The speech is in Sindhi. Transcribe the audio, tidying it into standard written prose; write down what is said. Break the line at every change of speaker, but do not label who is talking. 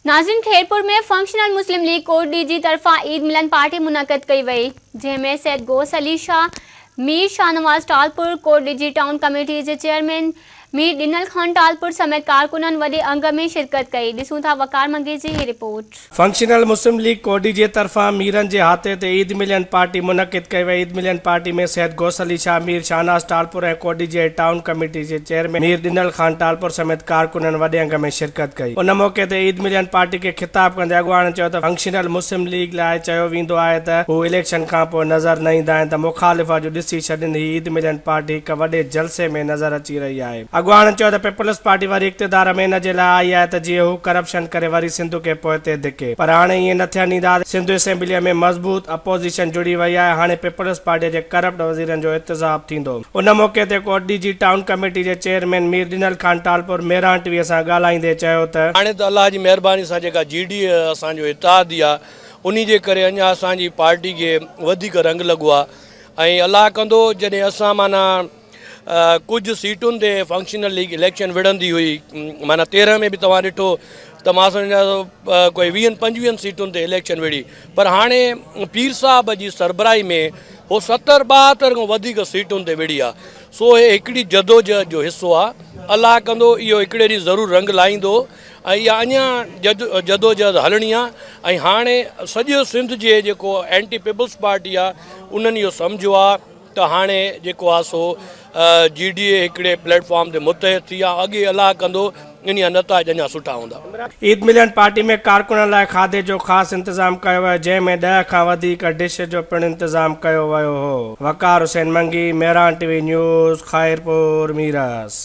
ناظرين خيرپور ۾ فنڪشنل مسلم ليگ ڪوٽ ڏيجي طرفان عيد ملن پارٽي منعقد ڪئي وئي جنهن ۾ سيد غوث علي شاهه، مير شاهنواز ٽالپر، ڪوٽ ڏيجي ٽائون ڪميٽي جي چيئرمين مير ڏنل خان ٽالپر سميت ڪارڪنن وڏي انگ ۾ شرڪت ڪئي ڏسون ٿا وقار منگي جي هي رپورٽ.
فنڪشنل مسلم ليگ ڪوڏي جي طرفان ميرن جي هاتي تي عيد ملين پارٽي منعقد ڪئي وئي عيد ملين پارٽي ۾ سيد غوث علي شاهه، مير شاهناز ٽالپر ۽ ڪوڏي جي ٽائون ڪميٽي جي چيئرمين مير ڏنل خان ٽالپر سميت ڪارڪنن وڏي انگ ۾ شرڪت ڪئي ان موقعي تي عيد ملين پارٽي کي خطاب ڪندي اڳواڻن چيو ته فنڪشنل مسلم ليگ لاء چيو ويندو آهي ته هو اليڪشن کانپوء نظر نه ايندا آهن ته مخالف اڄ ڏسي ڇڏين هي عيد ملين پارٽي هڪ وڏي جلسي ۾ نظر اچي رهي آهي. اڳواڻن چيو ته پيپلز پارٽي وري اقتدار ۾ ان جي لاء آئي آهي ته جيئن هو ڪرپشن ڪري وري سنڌ کي پوئتي ڌڪي پر هاڻي ائين نه ٿيڻ ڏيندا، سنڌ اسيمبليء ۾ مضبوط اپوزيشن جڙي وئي آهي، هاڻي پيپلز پارٽي جي ڪرپٽ وزيرن جو احتساب ٿيندو. ان موقعي تي ڪوٽ ڏيجي ٽائون ڪميٽي جي چيئرمين مير ڏنل خان ٽالپر ميران ٽي وي سان ڳالهائيندي چيو ته.
هاڻي ته الله جي مهرباني سان جيڪا جي ڊي اي اسان جو اتحادي آهي انهي جي ڪري اڃا اسان جي پارٽي کي وڌيڪ رنگ لڳو آهي ۽ الله ڪندو جڏهن اسان معنيٰ ڪجهه سيٽن تي فنڪشنل ليگ اليڪشن وڙهندي هئي معنيٰ 13 ۾ به توهان ڏٺو ته مان سمجهان ٿو ڪوئي ويهن پنجويهن سيٽن تي اليڪشن وڙهي پر هاڻي پير صاحب جي سربراهي ۾ هو 70 72 کان وڌيڪ سيٽن تي وڙهي آ سو هي هڪڙي جدوجهد جو حصو آ الله ڪندو اهو هڪڙي ڏينهن ضرور رنگ لائيندو ۽ اها اڃا جدوجهد هلڻي آ ۽ هاڻي سڄي سنڌ جي جيڪو اينٽي پيپلز پارٽي آ انهن اهو سمجهيو آ ته هاڻي جيڪو آ سو جي ڊي اي هڪڙي پليٽ فارم تي متحد ٿي آ اڳي الله ڪندو انهي جا نتائج اڃا سٺا هوندا.
عيد ملن پارٽي ۾ ڪارڪنن لاء کاڌي جو خاص انتظام ڪيو ويو جنهن ۾ 10 کان وڌيڪ ڊش جو پڻ انتظام ڪيو ويو هو. Waqar Hussain Mangi, Mehran T V news, Khairpur Mirs.